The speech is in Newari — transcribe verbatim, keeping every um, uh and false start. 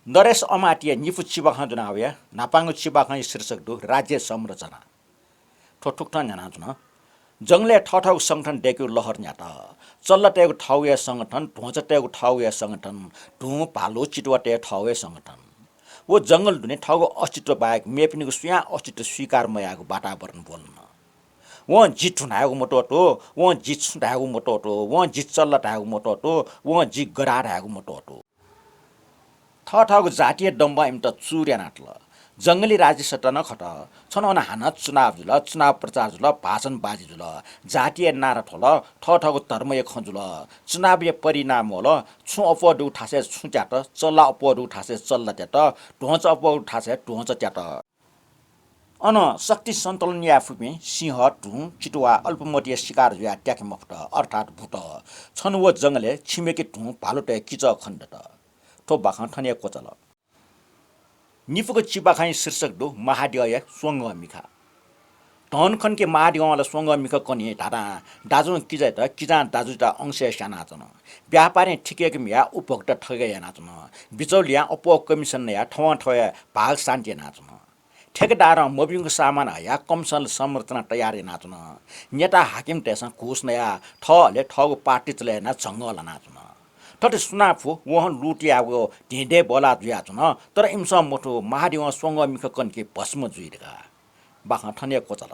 नरेश अमात्यया निपु चिबाखं ज्वनावया न्हापांगु चिबाखंया शीर्षक दु राज्य संरचना। थ्व थुकथं न्ह्यानाच्वन। जंगलय् थःथःगु संगठन दय्केगु लहर न्ह्यात। चल्लातय्गु थःगु हे संगठन, ध्वंचातय्गु थःगु हे संगठन, धुँ, भालु, चितुवातय् थःगु हे संगठन। व जंगल दुने थःगु अस्तित्व बाहेक मेपिनिगु सुयां अस्तित्व स्वीकार मयाःगु वातावरण ब्वलन। वं जि धुँ धायेगु मत्वःतू, वं जि छुँ धायेगु मत्वःतू, वं जि चल्ला धायेगु मत्वःतू, वं जि गधा धायेगु मत्वःतू। थःथःगु जातीय दम्भं इमित चूर यानातल। जंगली राज्य सत्ता नं खत। छन्हु अन हानं चुनाव जुल, चुनाव प्रचार जुल, भाषण बाजी जुल, जातीय नारा थ्वल, थःथःगु धर्मया खँ जुल। चुनावया परिणाम वल, छुँ अप्वः दुगु थासय् छुँ त्यात, चल्ला अप्वः दुगु थासय् चल्ला त्यात, ध्वंचा अप्वः दुगु थासय् ध्वंचा त्यात। अन शक्ति सन्तुलन याये फुपिं सिंह, धुँ, चितुवा अल्पमतिया शिकार जुयाः त्याके मफुत, अर्थात् भूत। छन्हु व जंगलय् छिमेकी धुँ, भालुतय् किचः खनेदत। थ्व बाखं थन हे क्वचाल। निपुगु चिबाखंया शीर्षक दु महाद्यःया स्वंगः मिखा। धन खनके महाद्यःं ला स्वंगः मिखा कनी धाधां दाजुं किजायात, किजां दाजुयात अंशय् स्यानाच्वन। व्यापारीं थिकेक मियाः उपभोक्ता ठगे यानाच्वन। बिचौलियां अप्वः कमिसन नयाः थवंथवय् भाग सान्ति यानाच्वन। ठेकेदारं मभिंगु सामान हयाः कमिसन संरचना तयार यानाच्वन। नेता हाकिमतय्सं घुस नयाः थः हलय् थःगु पार्टी चले यानाः झंगः लानाच्वन। थथे सुनां फु वहं लुट याःगु धेंधें बला जुयाच्वन, तर इमिसं मथू महाद्यःं स्वंगः मिखा कनके भस्म जुइ धकाः। बाखं थन हे क्वचाल।